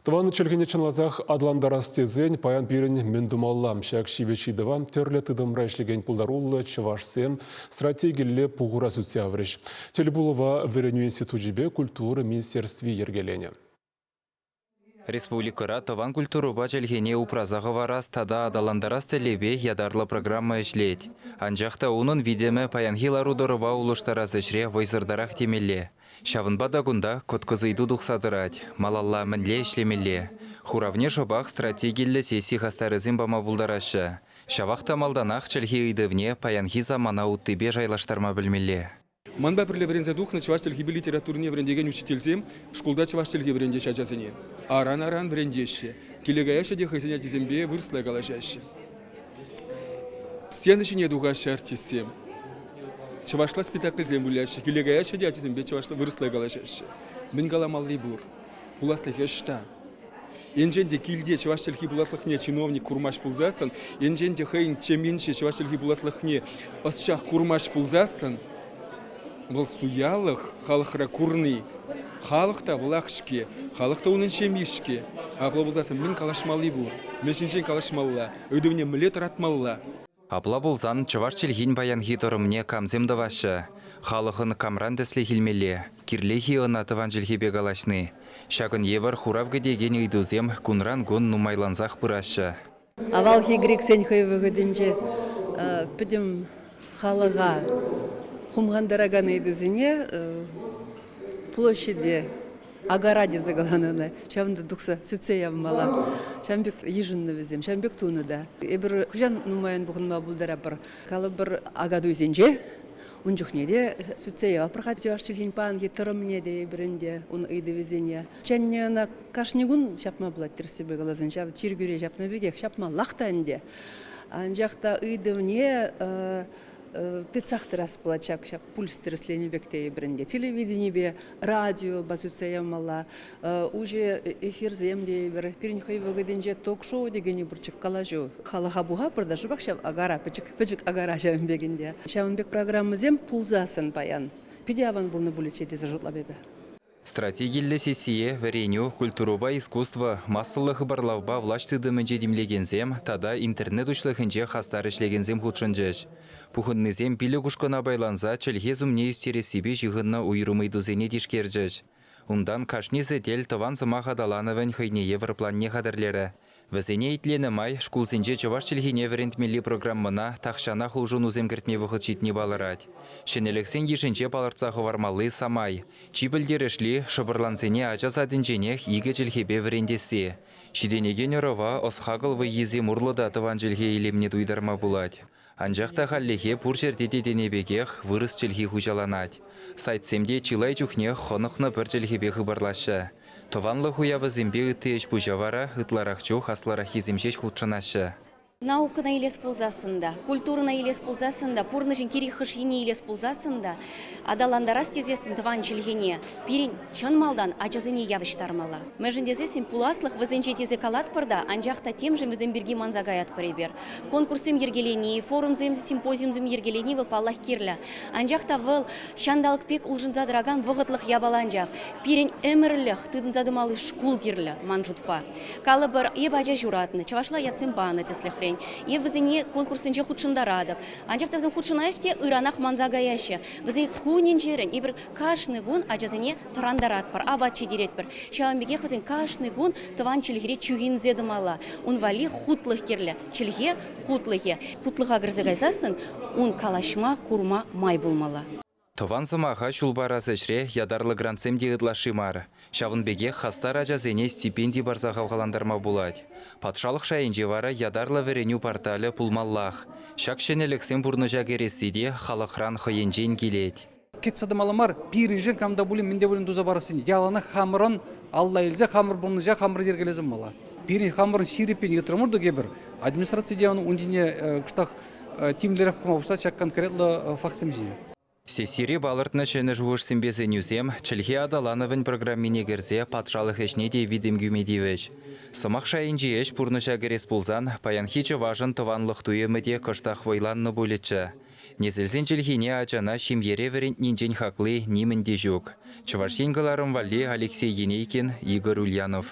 Тӑван чӗлхене чӑнласах аталантарас тесен паян пирӗн мӗн тумалла? Ҫак ҫивӗч ыйтӑва тӗрлӗ тытӑмра ӗҫлекен пултаруллӑ чӑвашсем стратегилле пухура сӳтсе яврӗҫ. Тӗлпулӑва Вӗренӳ институчӗпе культура министерстви йӗркеленӗ. Республикӑра тӑван культурӑпа чӗлхене упраса хӑварас тата аталантарас тӗллевпе ятарлӑ программа ӗҫлет. Анчах та унӑн витӗмӗ паянхи лару-тӑрӑва улӑштарас ӗҫре вӑйсӑртарах темелле. Ҫавӑнпа та кунта кӑткӑс ыйту тухса тӑрать, малалла мӗнле ӗҫлемелле? Хуравне шӑпах стратегиллӗ сесси хастарӗсем пама пултараҫҫӗ. Ҫавах та малтанах чӗлхе ыйтӑвне паянхи самана уттипе шайлаштарма пӗлмелле. Манпа пӗрле вӗренсе тухнӑ чӑваш чӗлхипе литературине вӗрентекен учительсем шкулта чӑваш чӗлхи вӗрентеҫҫӗ ачасене. Аран-аран вӗрентеҫҫӗ. Киле каяҫҫӗ те хӑйсен ачисемпе вырӑсла калаҫаҫҫӗ. Сцена ҫине тухаҫҫӗ артистсем. Чӑвашла спектакльсем выляҫҫӗ. Киле каяҫҫӗ те ачасемпе чӑвашла вырӑсла калаҫаҫҫӗ. Мӗн каламалли пур. Пуласлӑхӗ ӑҫта? Енчен те килте чӑваш чӗлхи пуласлӑхне чиновник курмасть пулсассӑн, енчен те хӑйӗн ҫемйинче чӑваш чӗлхи пуласлӑхне ӑсчах курмасть пулсассӑн, вӑл суялӑх халӑхра курни. Халӑх та вӑлах-ҫке, халӑх та унӑн ҫемйи-ҫке. Апла пулсассӑн мӗн калаҫмалли пур, мӗн ҫинчен калаҫмалла, ыйтӑвне мӗнле тӑратмалла? Апла пулсан чӑваш чӗлхин паянхи тӑрӑмне камсем тӑваҫҫӗ? Халӑхӑн камран тӗслӗх илмелле? Кирлех-и ӑна тӑван чӗлхепе калаҫни? Ҫакӑн евӗр хурав кӗтекен ыйтусем кунран-кун нумайлансах пыраҫҫӗ. Авалхи грексен хӑй вӑхӑтӗнче пӗтӗм халӑха хумхантаракан ыйтусене площаде Агара тесе каланӑ ӑна. Ҫавӑнта тухса сӳтсе явмалла. Ҫавӑн пек йышӑннӑ вӗсем, ҫавӑн пек тунӑ та. Эпир хӑҫан нумайӑн пухӑнма пултаратпӑр? Калӑпӑр, Акатуйсенче ун чухне те сӳтсе явапӑр-ха чӑваш чӗлхин паянхи тӑрӑмне те эпир ӗнтӗ ун ыйтӑвӗсене. Чӗннӗ ӑна кашни кун ҫапма пулать тӗрӗссипе каласан. Ҫав чиркӳре ҫапнӑ пекех ҫапмаллах та ӗнтӗ. Анчах та ыйтӑвне тытсах тӑрас пулать ҫак ҫак пульс тӗрӗсленӗ пек тейӗпӗр ӗнтӗ. Телевиденипе, радиопа сӳтсе явмалла, уҫӑ эфирсем тейӗпӗр. Пирӗн хӑй вӑхӑтӗнче ток-шоу текенни пурччӗ, калаҫу. Халӑха пухатпӑр та шӑпах ҫав агара, пӗчӗк, пӗчӗк агара ҫавӑн пек ӗнтӗ. Ҫавӑн пек программӑсем пулсассӑн паян питӗ аван пулнӑ пулӗччӗ тесе шутлап эпӗ. Стратегиллӗ сессие вӗренӳ, культурӑпа искусство, массӑллӑ хыпарлавпа влаҫ тытӑмӗнче тимлекенсем тата интернет уҫлӑхӗнче хастар ӗҫлекенсем хутшӑнчӗҫ. Пухӑннисем пилӗк ушкӑна пайланса чӗлхе сумне ӳстерессипе ҫыхӑннӑ уйрӑм ыйтусене тишкерчӗҫ. Унтан кашни сӗтел тӑван сӑмах аталанӑвӗн хӑйне евӗр планне хатӗрлерӗ. Вӗсене итленӗ май шкулсенче чӑваш чӗлхине вӗрентмелли программӑна тахҫанах улшӑнусем кӗртме вӑхӑт ҫитни палӑрать. Ҫӗнӗлӗхсен йышӗнче палӑртса хӑвармалли самай. Чи пӗлтерӗшли – шӑпӑрлансене ача садӗнченех икӗ чӗлхепе вӗрентесси. Ҫитӗнекен ӑрӑва ӑс-хакӑл вӑййисем урлӑ та тӑван чӗлхе илемне туйтарма пулать. Анчах та хальлӗхе пур ҫӗрте те тенӗ пекех вырӑс чӗлхи хуҫаланать. Сайтсем те чылай чухне хӑнӑхнӑ пӗр чӗлхепе хыпарлаҫҫӗ. Тӑванлӑх уявӗсемпе ытти ӗҫ-пуҫа вара ытларах чух аслӑраххисем ҫеҫ хутшӑнаҫҫӗ. Наукӑна илес пулсассӑн та, культурӑна илес пулсассӑн та, пурнӑҫӑн кирек хӑш енне илес пулсассӑн та аталантарас тесессӗн тӑван чӗлхене пирӗн чӑн малтан ачасене явӑҫтармалла. Мӗншӗн тесессӗн пуласлӑх вӗсенче тесе калатпӑр та, анчах та темшӗн вӗсем пирки манса каятпӑр эпир. Конкурссем йӗркелени, форумсем, симпозиумсем йӗркелени вӑл, паллах, кирлӗ. Анчах та вӑл ҫанталӑк пек улшӑнса тӑракан вӑхӑтлӑх япала анчах. Пирӗн ӗмӗрлӗх тытӑнса тӑмалли шкул кирлӗ, ман шутпа. Калӑпӑр, эп ача ҫуратнӑ, чӑвашла ятсем панӑ тӗслӗхрен. Эп вӗсене конкурссенче хутшӑнтаратӑп. Анчах та вӗсем хутшӑнаҫҫӗ те ыранах манса каяҫҫӗ. Вӗсен кунӗн-ҫӗрӗн эпир кашни кун ачасене тӑрантаратпӑр, апат ҫитеретпӗр. Ҫавӑн пекех вӗсен кашни кун тӑван чӗлхере чӳхенсе тӑмалла. Ун валли хутлӑх кирлӗ. Чӗлхе хутлӑхӗ. Хутлӑха кӗрсе кайсассӑн ун калаҫма, курма май пулмалла. Тӑван сӑмаха ҫул парас ӗҫре ятарлӑ грантсем те ытлашши мар. Ҫавӑн пекех хастар ачасене стипенди парса хавхалантарма пулать. Патшалӑх шайӗнче вара ятарлӑ вӗренӳ порталӗ пулмаллах. Ҫак ҫӗнӗлӗхсем пурнӑҫа кӗресси те халӑхран хӑйӗнчен килет. Кӗтсе тӑмалла мар, пирӗншӗн кам та пулин мӗн те пулин туса парассине яланах хамӑрӑн алла илсе хамӑр пурнӑҫа хамӑр йӗркелесе пымалла. Пирӗн хамӑрӑн ҫирӗппӗн ыйтрӑмӑр тӑк эпир администраци те ун ҫине кӑштах тимлӗрех пӑхма пуҫлать ҫак конкретлӑ фактсем ҫине. Сессире палӑртнӑ ҫӗнӗ шухӑшсемпе сӗнӳсем чӗлхе аталанӑвӗн программине кӗрсе патшалӑх ӗҫне те витӗм кӳме тивӗҫ. Сӑмах шайӗнчи ӗҫ пурнӑҫа кӗрес пулсан паянхи чӑвашӑн тӑванлӑх туйӑмӗ те кӑштах вӑйланнӑ пулӗччӗ. Несӗлсен чӗлхине ачана ҫемьере вӗрентнинчен хакли нимӗн те ҫук. Чӑваш Ен кӑларӑм валли Алексей Енейкин, Игорь Ульянов.